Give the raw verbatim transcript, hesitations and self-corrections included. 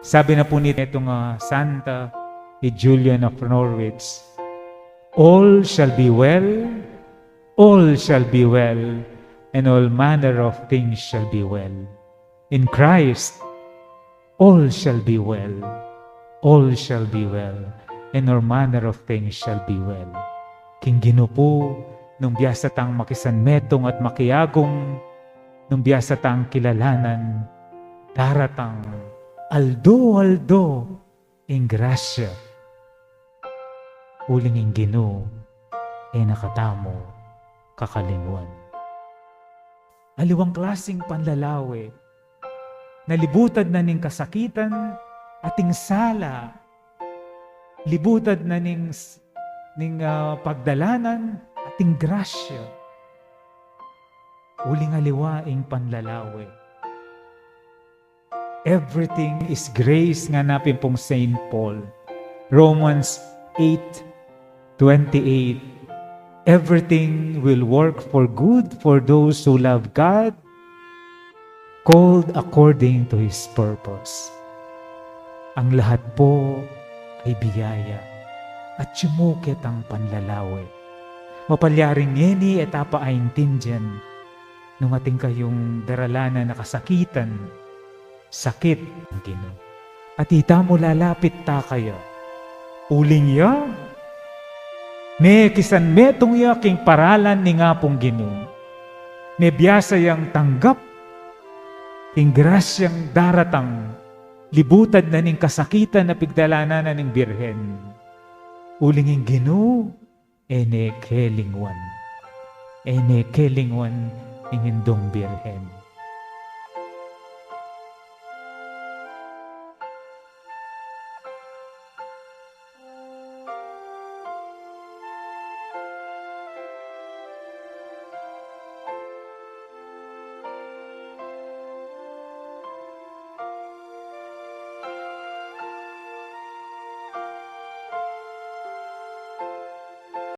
Sabi na pu nitu, ah, santa, i Julian of Norwich, "All shall be well, all shall be well, and all manner of things shall be well. In Christ, all shall be well, all shall be well, and all manner of things shall be well." King Ginu pu, nung biasa tang makisanmetung at makiagung, nung biasa tang kilalanan, daratang aldo-aldo ing grasya. Uling ing Ginu, e na katamu kakalingwan. Aliwang klasing panlalawe, na libutad na ning kasakitan at ing sala, libutad na ning s-, ning, ah, pagdalanan at ing grasya. Uling aliwa ing panlalawe. Everything is grace, ngana pin pung Saint Paul. Romans eight twenty-eight, "Everything will work for good for those who love God, called according to His purpose." Ang lahat po ay biyaya at sumuket ang panlalawe. Mapalyaring ngeni e ta pa aintindian nung atin kayung daralanan a kasakitan, sakit, ing Ginu. At itamu lalapit ta kaya. Uling ya, mekisanmetung ya king paralan ning Apung Ginu. Mebiasa yang tanggap ing grasyang daratang, libutad na ning kasakitan a pigdalanan na ning Birhen. Uling ing Ginu, e ne kelingwan. E ne kelingwan ing Indung Birhen.